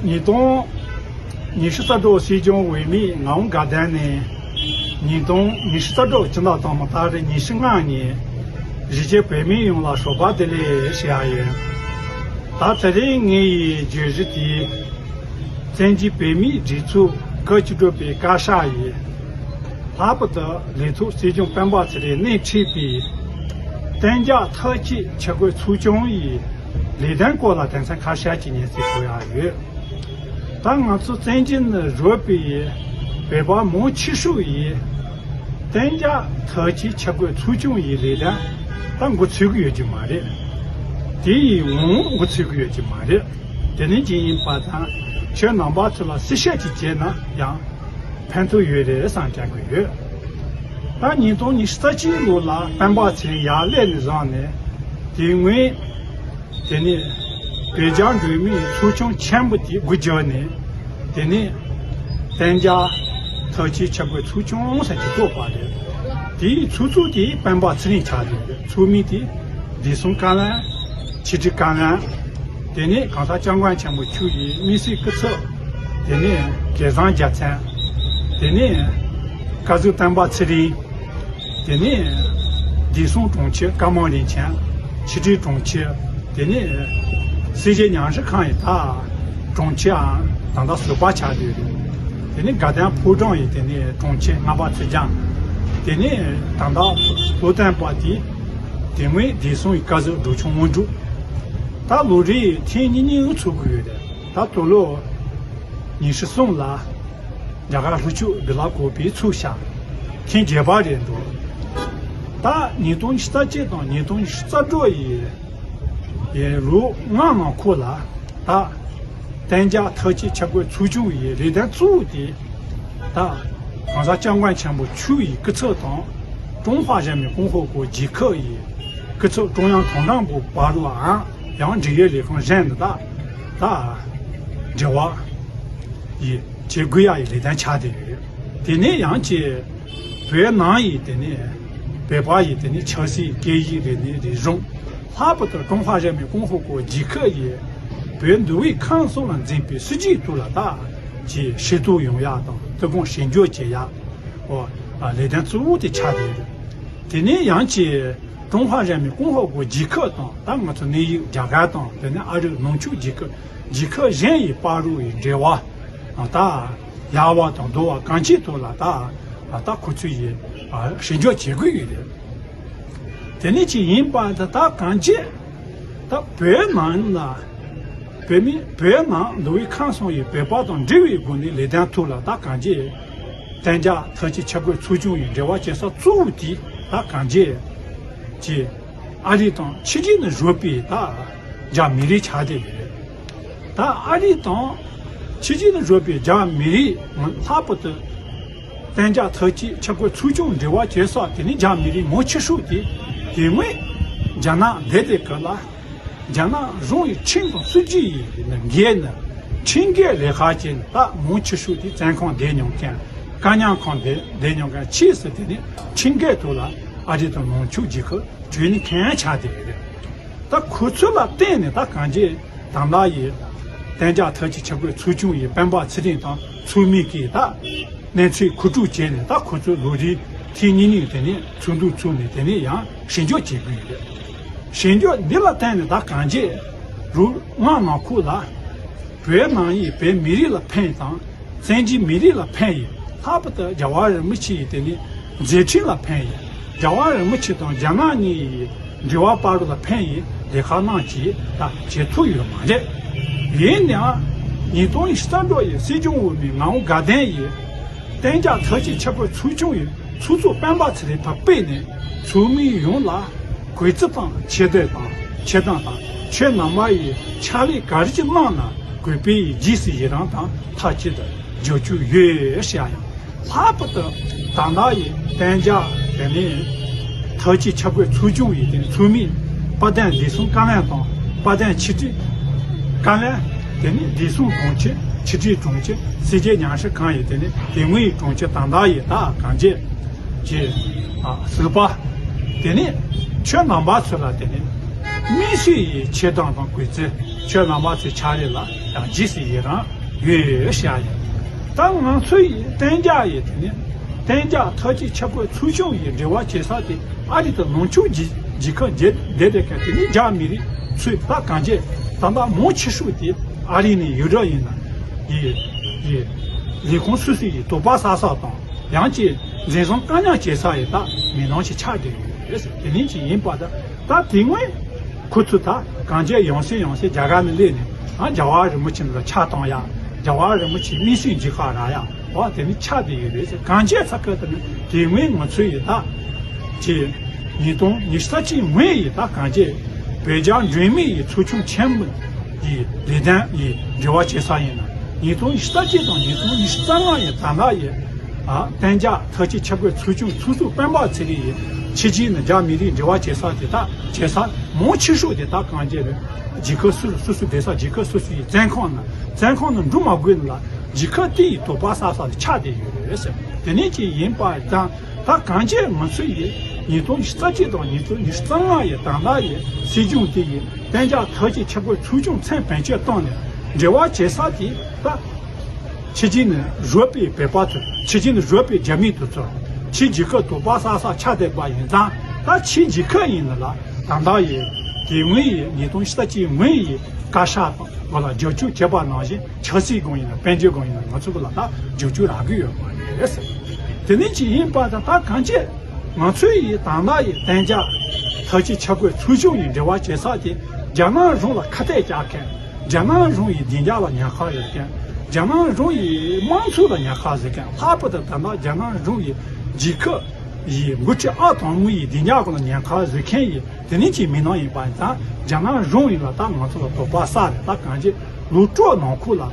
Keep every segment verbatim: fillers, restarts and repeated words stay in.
ཉིས་སྟོང་ཉི་ཤུ་རྩ་དྲུག་སྲིད་སྐྱོང་འོས་མིའི་ངག་དབང་དགའ་ལྡན་ནས། ཉིས་སྟོང་ཉི་ཤུ་རྩ་དྲུག་སྤྱི་ཟླ་དང་པོ་ཏ་རིག་ཉི་ཤུ་ལྔ་ཉིན་གཞིས་བྱེས་བོད་མི་ཡོངས་ལ་ཞོགས་པ་བདེ་ལེགས་ཞུ་ཡ་ཡོད། ད་དེ་རིང་ངའི་བརྗོད་གཞི་དེ། བཙན་བྱོལ་བོད་མིའི་སྒྲིག་འཛུགས་སྐབས་བཅུ་དྲུག་པའི་བཀའ་ཤག་ཡིས། ལྷག་པར་དུ་ལས་ཐོག་སྲིད་སྐྱོང་སྤེན་པ་ཚེ་རིང་སྣེ་ཁྲིད་པའི་གཏན་འཇགས་ཐབས་ཇུས་ཆབ་སྒོས་ཚོགས་ཆུང་ཡི་ལས་དོན་སྐོར་ལ་དོན་ཚན་ཁ་ཤས་ཀྱི་སྙན་སེང་ཞུ་ཡ་ཡོད། ད་ང་ཚོ་བཙན་བྱོལ་ནང་བཞུགས་པའི་བོད་པ་མང་ཆེ་ཤོས་ཡིས་གཏན་འཇགས་ཐབས་ཇུས་ཆབ་སྒོས་ཚོགས་ཆུང་ཡི་ལས་དོན་ད་འགོ་ཚུགས་ཀྱི་ཡོད་ཀྱི་མ་རེད། དེ་ཡི་འོང་འགོ་ཚུགས་ཀྱི་ཡོད་ཀྱི་མ་རེད། དེ་ནི་ཅི་ཡིན་པ་དང་། ཁྱེད་རྣམ་པ་ཚོ་ལ་གསལ་བཤད་ཅིག་བྱས་ན་ཡང་ཕན་ཐོགས་ཡོད་རེད་བསམ་དྲན་གྱི་ཡོད། ད་ཉིས་སྟོང་ཉི་ཤུ་རྩ་གཅིག་ལོ་ལ་སྤེན་པ་ཚེ་རིང་ཡར་སླེབས་ནས་བཟུང་ནས། དེ་སྔོན་དེ་ནས་བོད་རྒྱ་འབྲེལ་མོལ་ཚོགས་ཆུང་ཆེན་པོ་དེ་དགུ་བརྒྱབ་ནས། དེ་ནས་གཏན་འཇགས་ཐབས་ཇུས་ཆབ་སྒོའི་ཚོགས་ཆུང་ཟེར་གྱི་བཙུགས་པ་རེད། དེའི་ཚོགས་གཙོ་དེ་སྤེན་པ་ཚེ་རིང་ཆགས་བསྡད་ཡོད། ཚོགས་མི་དེ་བདེ་སྲུང་བཀའ་བློན། ཕྱི་དྲིལ་བཀའ་བློན། དེ་ནས་གང་ཟག་སྐྱབས་མགོན་ཆེན་པོ་མཆོག་གི་དམིགས་བསལ་སྐུ་ཚབ། དེ་ནས་སྐལ་བཟང་རྒྱལ་མཚན། དེ་ནས་བཀའ་ཟུར་བསྟན་པ་ཚེ་རིང་། དེ་ནས་བདེ་སྲུང་དྲུང་ཆེ་བཀའ་མོལ་རིན་ཆེན། ཕྱི་དྲིལ་དྲུང་ཆེ། དེ་ནས་སྲིད་བྱུས་ཉམས་ཞིབ་ཁང་ཡི་ད་དྲུང་ཆེའམ་ད་ལྟ་ཟུར་པ་ཆགས་བསྡད་ཡོད། དེ་ནས་དགའ་ལྡན་ཕོ་བྲང་ཡི་དེ་ནས་དྲུང་ཆེ་ལྔ་པ་ཚེ་རྒྱམ། དེ་ནས་ད་ལྟ་བློ་བསྟན་པ་དེ་དེ་སྔོན་བདེ་སྲུང་ཡི་བཀའ་ཟུར་འབྲུག་ཆུང་དངོས་གྲུབ། ད་ལོ་རེའི་ཐེངས་གཉིས་གཉིས་ཚོགས་ཀྱི་ཡོད་རེད། ད་དུ་ལོ་ཉི་ཤུ་གསུམ་ལ་རྒྱ་གར་ལྷོ་ཕྱོགས་སྦི་ལ་ཀོ་པིའི་ཚོགས་ཤག་ཐེངས་བརྒྱད་པ་རེད་འདུག་ད་ཉིས་སྟོང་ཉི་ཤུ་རྩ་གཅིག་དང་ཉིས་སྟོང་ཉི་ཤུ་རྩ་དྲུག་ཡི་ཡི་ལོ་ལྔ་ནང་འཁོད་ལ་ད་གཏན་འཇགས་ཐབས་ཇུས་ཆབ་སྒོའི་ཚོགས་ཆུང་ཡི་ལས་དོན་གཙོ་བོ་དེ། ད་གང་ཟག་སྐྱབས་མགོན་ཆེན་པོ་མཆོག་ཡི་སྐུ་ཚབ་དང་ཀྲུང་ཧྭ་人民共和国་རྒྱལ་ཁབ་ཡི་སྐུ་ཚབ་ཀྲུང་དབྱང་དོན་ཁང་གི་བར་ལ་ཡང་འབྲེལ་ཡོད་ལས་ཁུངས་གཞན་དུ་ད་ད་འབྲེལ་བ་ཡི་བྱེད་དགོས་ཡ་ཡི་ལས་དོན་ཆགས་བསྡད་ཡོད། དེ་ནས་ཡང་ཅིག་བོད་ནང་ཡི་དེ་ནས་བོད་པ་ཡི་དེ་ནས་ཆབ་སྲིད་སྐད་ཡིག་རིག་གནས་རིག་གཞུང་། ལྷག་པར་དུ་ཀྲུང་ཧྭ་人民共和国་རྒྱལ་ཁབ་ཡི་བོད་མདོ་དབུས་ཁམས་གསུམ་ལ་འཛིན་པའི་སྲིད་བྱུས་ཐོག་ལ་ད་ཅིག་ཤེས་རྟོགས་ཡོང་ཡ་དང་དོ་དགོང་ཞིབ་འཇུག་བྱེད་ཡ། ཨོ། ལས་དོན་གཙོ་བོ་དེ་ཆགས་བསྡད་ཡོད། དེ་ནས་ཡང་ཅིག་ཀྲུང་ཧྭ་人民共和国་རྒྱལ་ཁབ་དང་ད་ང་ཚོ་གནས་ཡུལ་རྒྱ་གར་དང་དེ་ནས་ཨ་རིའི་ནང་ཆོས་རྒྱལ་ཁབ་རྒྱལ་ཁབ་གཞན་ཡི་བར་ལ་ཡི་འབྲེལ་བ་ད་ཡག་པ་དང་བདེ་བ་གང་ཅིའི་ཐོག་ལ་ད་ད་ཁོ་ཚོ་ཡི་ཞིབ་འཇུག་བྱེད་དགོས་ཡོད་རེད། དེ་ནས་ཅིག་ཡིན་པ་ད་ད་གང་ཅི། ད་བོད་ནང་ལ་བོད་མི་བོད་ནང་མདོ་དབུས་ཁམས་གསུམ་ཡི་བོད་པ་དང་འབྲེལ་བའི་སྒོ་ནས་ལས་དོན་ཐོག་ལ་ད་གང་ཅི། གཏན་འཇགས་ཐབས་ཇུས་ཆབ་སྒོའི་ཚོགས་ཆུང་ཡི་འབྲེལ་བ་བྱེད་ས་གཙོ་བོ་དེ་ད་གང་ཅི། ཅེས་ཨ་རི་དང་ཕྱི་རྒྱལ་ནས་བཞུགས་པའི་ད་རྒྱ་མི་རིགས་ཆགས་བསྡད་ཡོད་རེད། ད་ཨ་རི་དང་ཕྱི་རྒྱལ་ནས་བཞུགས་པའི་རྒྱ་མི་རིགས་ལྷག་པར་དུ། གཏན་འཇགས་ཐབས་ཇུས་ཆབ་སྒོའི་ཚོགས་ཆུང་འབྲེལ་བ་བྱེད་ས་དེ་ནི་རྒྱ་མི་རིགས་མང་ཆེ་ཤོས་དེ་དེ་སྔོན་རྒྱ་ནག་བསྡད་དེ་ག་ལ་རྒྱ་ནག་གཞུང་ཡི་ཁྲིམས་དང་སྲིད་ཇུས་ཡི་འགལ་ནས་ཁྲིམས་འགལ་ལས་ཀ་བྱས་ནས་ད་མང་ཆེ་ཤོས་དེ་བཙོན་ཁང་བསྡད་མྱོང་མཁན་བཀག་ཉར་ཁང་བསྡད་བསྡད་མྱོང་མཁན་ཕྱིས་སུ་དེ་ནི་ཁྲིམས་འགལ་ཐོག་ལ་ཨ་རི་དང་ནང་ཆོས་རྒྱལ་ཁབ་བྲོས་ནས་ཁེངས་ཆགས་བསྡད་ཡོད་རེད། ད་ཁོ་ཚོ་ལ་བརྟེན་ནས་ད་གང་ཅི་དང་ལ་ཡི་གཏན་འཇགས་ཐབས་ཇུས་ཆབ་སྒོའི་ཚོགས་ཆུང་ཡི་སྤེན་པ་ཚེ་རིང་དང་ཚོགས་མི་གིས་ད་གནས་ཚུལ་མཁོ་སྒྲུབ་བྱས་ནས་ད་ཁོ་ཚོ་ལོ་རེའི་ཐེངས་གཉིས་གཉིས་དེ་ནས་ཚོགས་འདུ་ཚོགས་ནས་དེ་ནས་ཡང་ཞིབ་འཇུག་བྱེད་དགོས་ཡོད། ཞིབ་འཇུག་འདི་ལ་བརྟེན་ནས་ད་གང་ཅི་ལོ་ལྔ་ནང་འཁོད་ལ་བོད་ནང་ཡི་བོད་མི་རིགས་ལ་ཕན་དང་། བཙན་བྱོལ་མི་རིགས་ལ་ཕན་ཡིན། ལྷག་པར་དུ་རྒྱལ་བ་རིན་པོ་ཆེ་ཡི་དེ་ནི་མཛད་འཕྲིན་ལ་ཕན་ཡིན། རྒྱལ་བ་རིན་པོ་ཆེ་དང་རྒྱ་ནག་གཉིས་ཡི་འབྲེལ་བ་བར་ལ་ཕན་ཡིན་ལས་ཀ་གནང་ཅིག་ད་བྱེད་ཐུབ་ཡོད་མ་རེད། ཡིན་ནའང་ཉིས་སྟོང་ཉི་ཤུ་རྩ་དྲུག་ཡི་སྲིད་སྐྱོང་འོས་མི་ངག་དབང་དགའ་ལྡན་ཡིས་གཏན་འཇགས་ཐབས་ཇུས་ཆབ་སྒོའི་ཚོགས་ཆུང་ཡི་ཚོགས་གཙོ་སྤེན་པ་ཚེ་རིང་ཕར་ཕེབས་ནས་ཚོགས་མི་ཡོངས་ལ་གུས་བརྩི་དང་ཆེ་བསྟོད་དང་ཆེ་མཐོང་དང་ཁྱེད་རྣམ་པ་ཡིས་ཕྱག་ལས་ག་རེ་ཅིག་གནང་ན་གུས་པས་ཡིད་རྗེས་སུ་ཡི་རང་དང་མཐའ་གཅིག་ཏུ་རྒྱབ་སྐྱོར་ཡོད་ཞེས་ཡང་། ལྷག་པར་དུ་ད་ལྟ་ཡི་གཏན་འཇགས་དེ་ནས་ཐབས་ཇུས་ཆབ་སྒོའི་ཚོགས་ཆུང་ཡི་དེ་ཚོགས་མི་དཔལ་ལྡན་བདེ་སྲུང་བཀའ་བློན་དང་དཔལ་ལྡན་ཕྱི་དྲིལ་བཀའ་བློན། དེ་ནས་བདེ་སྲུང་དྲུང་ཆེ་ཕྱི་དྲིལ་དྲུང་ཆེ་སྲིད་བྱུས་ཉམས་ཞིབ་ཁང་ཡི་དེ་ནས་དེ་སྔོན་ཡི་དྲུང་ཆེ་ད་ལྟ་ཡི་ད་གང་ཅི་ཅེས་ཟུར་པ། དེ་ནས་ཁྱོད་རྣམ་པ་ཚོ་ལ་དེ་ནས་དམིགས་བསལ་ཡི་ཆེ་མཐོང་དང་གུས་བརྩི། ཁྱོད་རྣམ་པ་ཚོའི་ཕྱག་ལས་ལ་ཡང་རྗེས་སུ་ཡི་རང་ཡོད་ཡོད་བཤད་ཡིན། ད་ང་ཚོ་ཡི་གཏན་འཇགས་ཡི་དེ་ནི་གཏན་འཇགས་ཐབས་ཇུས་ཆབ་ཁུལ་ཚོགས་ཆུང་ཡི་འབྲེལ་བ་བྱེད་ས་དེ་ཨ་རི་དང་ནང་ཆོས་རྒྱལ་རྒྱལ་ཁབ་རྒྱལ་སྡེ་དེ་ག་དེ་ནི་རྒྱ་མི་རིགས་ཚོས་ད་གང་བྱས་ད་ལྟ་མང་ཆེ་ཤོས་དེ་ཨ་རི་ནས་ཡུལ་གྲུ་ཡིན་ན་ཡི་ཡི་ལས་ཁུངས་སོ་སོ་ཡི་དོགས་པ་ཟ་ས་དང་ཡང་ཅིག་འཛིན་བཟུང་བཀག་ཉར་བྱེད་ས་ཡི་ད་མི་སྣང་ཞིག་ཆགས་བསྡད་ཡོད་རེད། དེ་ནི་ཅིག་ཡིན་པ་ད་ད་དེ་སྔོན། ཁོ་ཚོས་ད་གང་བྱས་ཡང་སེ་ཡང་སེ་རྒྱ་གར་ནས་སླེབས་ནས་ཨ་རྒྱལ་བ་རིན་པོ་ཆེ་ལ་ཕྱག་བཏང་ཡ། རྒྱལ་བ་རིན་པོ་ཆེ་མིག་ཤེལ་མཇལ་ཁ་རག་ཡ། འོ་དེ་ནི་ཆགས་བསྡད་ཡོད་རེད་ཟེར། གང་བྱས་ཚ་ཁ་དེ་ནི་དེ་སྔོན་ང་ཚོ་ཡི་ད་ཀྱི་ཉིས་སྟོང་ཉི་ཤུ་རྩ་གཅིག་སྔོན་ཡི་ད་གང་བྱས་བོད་རྒྱ་འབྲེལ་མོལ་ཡི་ཚོགས་ཆུང་ཆེན་མོ་ཡི་ལས་དོན་ཡི་འབྲེལ་བ་བྱེད་ས་ཡིན་ན་ཉིས་སྟོང་ཉི་ཤུ་རྩ་གཅིག་དང་ཉིས་སྟོང་ཉི་ཤུ་རྩ་ལྔ་ཡི་ད་ལྟ་ཡི། ཨ་གཏན་འཇགས་ཐབས་ཇུས་ཆབ་ཁུལ་ཚོགས་ཆུང་ཚོགས་གཙོ་སྤེན་པ་ཚེ་རིང་ཡིས་ཕྱི་རྒྱལ་ནས་རྒྱ་མི་རིགས་འབྲེལ་བ་བྱེད་ས་དེ་དག་བྱེད་ས་མང་ཆེ་ཤོས་དེ་དག་གང་བྱས་རེད། རྒྱལ་ཁབ་སུ་སུ་སུ་བསྡད་ས་རྒྱལ་ཁབ་སུ་སུ་ཡི་བཙོན་ཁང་ན་བཙོན་ཁང་ནང་འགྲོ་མ་དགོས་ན་ལ་རྒྱལ་ཁབ་དེ་ཡི་དོགས་པ་ཟ་ས་དེ་ཆགས་བསྡད་ཡོད་རེད་ཟེར། དེ་ནས་ཅིག་ཡིན་པ་དང་ད་གང་བྱས་ང་ཚོ་ཡི་ཉིས་སྟོང་ཉི་ཤུ་རྩ་གཅིག་དང་ཉིས་སྟོང་ཉི་ཤུ་རྩ་ལྔ་ཡི་ད་ལྟ་ཡི་སྲིད་གཞུང་དེ་ཡི་གཏན་འཇགས་ཐབས་ཇུས་ཆབ་ཁུལ་ཚོགས་ཆུང་མཚན་བེད་སྤྱོད་བཏང་ནས་འབྲེལ་བ་བྱེད་ས་དེ་ད། ཕྱི་རྒྱལ་ནས་བཞུགས་པའི་བོད་པ་ཚོ་ཕྱི་རྒྱལ་ནས་བཞུགས་པའི་རྒྱ་མི་དེ་ཚོ་ཕྱི་རྒྱལ་ཁབ་དོགས་པ་ཟ་ས་ཆགས་བསྡད་པ་ཡིན་ཙང་ད་ཕྱི་རྒྱལ་ཁབ་ཡིན་ན་ལ་ད་ལྟ་ཡི་དེ་སྔོན་ཡི་ཉིས་སྟོང་ཉི་ཤུ་རྩ་གཅིག་སྔོན་ཡི་བཀའ་ཤག་དང་གོ་ལ་རྒྱབ་སྐྱོར་བྱས་པ་ནང་བཞིན་ཆབ་སྲིད་སྒང་ཡིན་ན་དཔལ་འབྱོར་སྒང་ཡིན་ན་ང་ཚོ་གི་ལ་ད་རྒྱབ་སྐྱོར་རག་གི་ཡོད་པ་རེད། དེ་ནས་ཅིག་ཡིན་པ་དང་ད་གང་ཅི་ང་ཚོའི་ཡི་ད་ལྟ་ཡི་གཏན་འཇགས་ཐབས་ཇུས་ཆབ་ཁུལ་ཚོགས་ཆུང་ཡི་འབྲེལ་བ་བྱེད་ས་དེ་རྒྱ་ནག་གཞུང་ལ་ཁ་གཏད་བཅག་མཁན། རྒྱ་ནག་གཞུང་ཡི་བདེ་འཇགས་ལ་ཉེན་ཁ་ཡོད་མཁན། རྒྱ་ནག་གཞུང་ཡི་དམངས་གཙོ་ལ་ཉེན་ཁ་བཟོ་མཁན། ལྷག་པར་དུ་ད་ལྟ་རྒྱ་ནག་གཞུང་ཡི་རྒྱལ་ཁབ་ཡི་འགོ་ཁྲིད་ཨང་དང་པོ་ཡི་བདེ་འཇགས་ལ་ཉེན་ཁ་བཟོ་མཁན་ཡི་དེ་ནི་ཅིག་མི་སྣང་ཡིན་པ་ཡིན་ཙང་རྒྱ་ནག་གཞུང་ཡིན་ལ་ད་ང་ཚོ་ལ་དོགས་པ་ཟ་རེད། ད་གང་ཅི་ལོ་དྲུག་ནང་ཁུལ་ལ་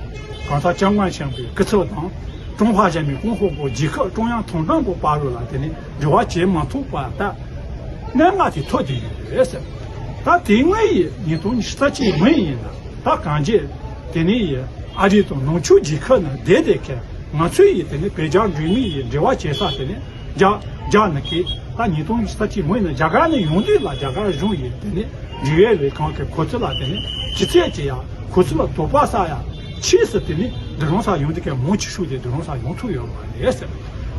གང་ཟག་སྐྱབས་མགོན་ཆེན་པོའི་སྐུ་ཚབ་དང་ཀྲུང་ཧྭ་བཞི་མི་ཀོང་ཧོ་པོ་རྒྱལ་ཁབ་ཀྲུང་དབྱང་ཐོག་དང་པོ་བར་རུ་ལ་དེ་ནི་འབྲེལ་བ་བྱེད་མ་ཐུབ་པ་ད་གནད་འགག་དེ་ཐོག་དེ་ཡོད་རེད་ཟེར། ད་དེ་སྔོན་ཡི་ཉིས་སྟོང་ཉི་ཤུ་རྩ་གཅིག་སྔོན་ཡིན་ན། ད་གང་ཅི། དེ་ནས་ཡི་ཨ་རི་དང་ནུབ་ཕྱོགས་རྒྱལ་ཁབ་ནང་བསྡད་བསྡད་མཁན་ང་ཚོའི་ཡི་དེ་ནས་བོད་རྒྱ་འབྲེལ་མོལ་ཡི་འབྲེལ་བ་བྱེད་ས་དེ་ནས་རྒྱ་རྒྱ་ནི་ཀི་ད་ཉིས་སྟོང་ཉི་ཤུ་རྩ་གཅིག་སྔོན་ནས་རྒྱ་གར་ནས་ཡོང་དུས་ལ་རྒྱ་གར་གཞུང་ཡི་དེ་ནས་འབྲེལ་ཡོད་ལས་ཁང་གི་ཁོ་ཚོ་ལ་དེ་ནས་ཅི་ཚད་ཅི་ཡ་ཁོ་ཚོ་ལ་དོགས་པ་ཟ་ཡ་ཕྱིས་སུ་དེ་ནས་འདི་རང་ས་ཡོང་དུས་ཀྱང་མང་ཆེ་ཤོས་དེ་འདི་རང་ས་ཡོང་ཐུབ་ཡོད་མ་རེད་ཟེར།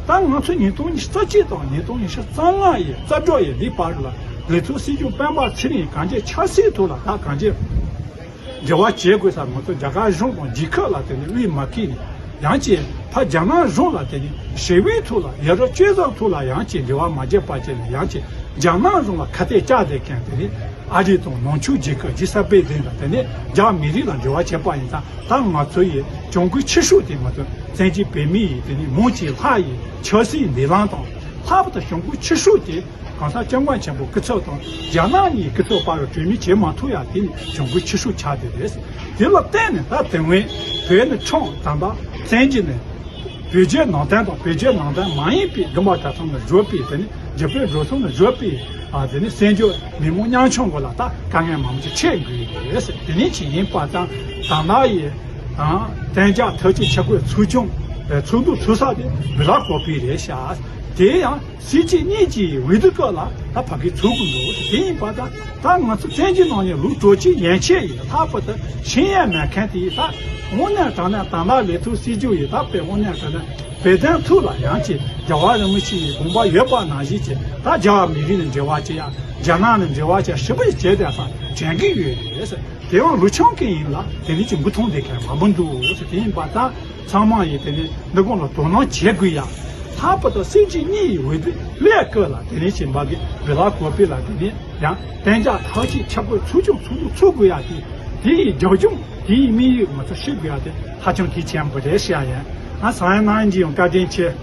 ད་ང་ཚོ་ཉིས་སྟོང་ཉི་ཤུ་རྩ་གཅིག་དང་ཉིས་སྟོང་ཉི་ཤུ་རྩ་ལྔ་ཡི་རྩ་གྲོགས་ཡི་ལས་པར་ལ་ལས་ཚོགས་སྲིད་སྐྱོང་སྤེན་པ་ཚེ་རིང་གང་ཅི་ཆབ་སྲིད་ཐོག་ལ་ད་གང་ཅི། འབྲེལ་བ་བྱེད་དགོས་ས་ང་ཚོ་རྒྱ་གར་གཞུང་དང་རྒྱལ་ཁབ་ལ་དེ་ནས་དབུས་མ་ཁུལ་ནས་ཡང་ཅིག་ཕ་རྒྱ་ནག་གཞུང་ལ་དེ་ནས་ཞི་བའི་ཐོག་ལ་ཡ་རབས་སྤྱོད་བཟང་ཐོག་ལ་ཡང་ཅིག་འབྲེལ་བ་མ་བྱེད་པ་བྱས་ནས་ཡང་ཅིག་རྒྱ་ནག་གཞུང་ལ་ཁ་གཏད་བཅག་བསྡད་མཁན་དེ་ནས་ཨ་རི་དང་ནང་ཆོས་རྒྱལ་ཁབ་ཇི་ས་པེ་ལྡན་དང་དེ་ནས་རྒྱ་མི་རིགས་ལ་འབྲེལ་བ་བྱེད་པ་ཡིན་ཙང་ད་ང་ཚོ་ཡི་གྱོང་གུད་ཆེ་ཤོས་དེ་ང་ཚོ་བཙན་བྱོལ་བོད་མི་ཡི་དེ་ནས་མང་ཆེ་ལྷག་ཡི་ཆབ་སྲིད་འདི་ལམ་དང་ལྷག་པར་དུ་གྱོང་གུད་ཆེ་ཤོས་དེ། གང་ཟག་སྐྱབས་མགོན་ཆེན་པོ་སྐུ་ཚབ་དང་རྒྱ་ནག་གཉིས་སྐུ་ཚབ་བར་གྲོས་མོལ་བྱེད་མ་ཐུབ་ཡ་དེ་ནི་གྱོང་གུད་ཆེ་ཤོས་ཆགས་བསྡད་རེད། དེ་ལ་བརྟེན་ནས་ད་དེ་སྔོན་བོད་ནི་ཁྲོམ་དམ་པ་བཙན་གྱིས་ནས་བོད་རྒྱའི་ནང་བསྟན་དང་བོད་རྒྱའི་ནང་བསྟན་མ་ཡིན་པའི་དགོན་པ་གྲྭ་ཚང་ནས་བཟོས་པའི་དེ་ནི་རྒྱ་བོད་འགྲོ་སོང་ནས་བཟོས་པའི་ཨ་དེ་ནི་བཙན་བྱོལ་མི་མང་ཉམ་ཆུང་གོ་ལ་ད་དཀའ་ངལ་མང་པོ་ཅིག་འཕྲད་དགོས་ཡོད་རེད། དེ་ནས་ཅིག་ཡིན་པ་དང་ད་ལྟ་ཡི་ཨ་གཏན་འཇགས་ཐབས་ཇུས་ཆབ་ཁུལ་ཚོགས་ཆུང་ཚོགས་འདུ་ཚོགས་ས་དེ་བི་ལ་ཀོ་པི་རེད་ཤག་དེ་ཡང་། སྲིད་སྤྱི་གཉིས་ཀྱི་འོས་བསྡུ་སྐབས་ལ་ད་ཕ་གི་ཚུགས་དགོས་འདུག་དེ་ཡིན་པ་ད་ད་ང་ཚོ་བཙན་བྱོལ་ནང་ནས་ལོ་དྲུག་ཅུ་ཡན་ཆད་ཡིན་ལྷག་པར་དུ་ཤེས་ཡོན་མེད་མཁན་དེ་ད་དངོས་གནས་དྲང་གནས་ད་ལྟ་ལས་ཐོག་སྲིད་ཇུས་ཡིན་ད་དཔེ་དངོས་གནས་དྲང་གནས་བོད་དོན་ཐོག་ལ་ཡང་ཅིག་རྒྱལ་བ་རིན་པོ་ཆེ་ཡི་དགོངས་པ་ཡོད་པ་ནང་བཞིན་ཅིག་ད་རྒྱ་བ་མི་རིགས་ནས་འབྲེལ་བ་བྱེད་ཡ་རྒྱ་ནག་ནས་འབྲེལ་བ་བྱེད་ཞིབ་པ་བྱས་བསྡད་པ་དྲན་གི་ཡོད་རེད། དེ་ཡང་ལུགས་འཆང་གི་ཡིན་ལ་དེ་ནི་ཅིག་མུ་མཐུད་དེ་གས་མ་འབུ་འདུག་དེ་ཡིན་པ་ད། ཚང་མ་ཡིས་དེ་ནས་འདི་སྐོར་ལ་དོ་སྣང་བྱེད་དགོས་ཡ། ལྷག་པར་དུ་སྲིད་སྤྱི་གཉིས་ཡི་འོས་བསྡུ་སླེབས་སྐབས་ལ་དེ་ནས་ཞིག་འབའ་གི་བི་ལ་གོ་པི་ལ་དེ་ནས་ཡང་གཏན་འཇགས་ཐབས་ཇུས་ཆབ་ཁུལ་ཚོགས་ཆུང་ཚོགས་འདུ་ཚོགས་དགོས་ཡ་དེ་དེ་ཡི་རྒྱབ་ལྗོངས་དེ་ཡི་དམིགས་ཡུལ་ང་ཚོ་ཤེས་དགོས་ཡ་དེ་ཧ་ཅང་གལ་ཆེན་པོ་རེད་ཤག་ཡིན། ང་སང་ཡང་གནང་རྒྱུ་ཡང་བཀའ་དྲིན་ཆེ།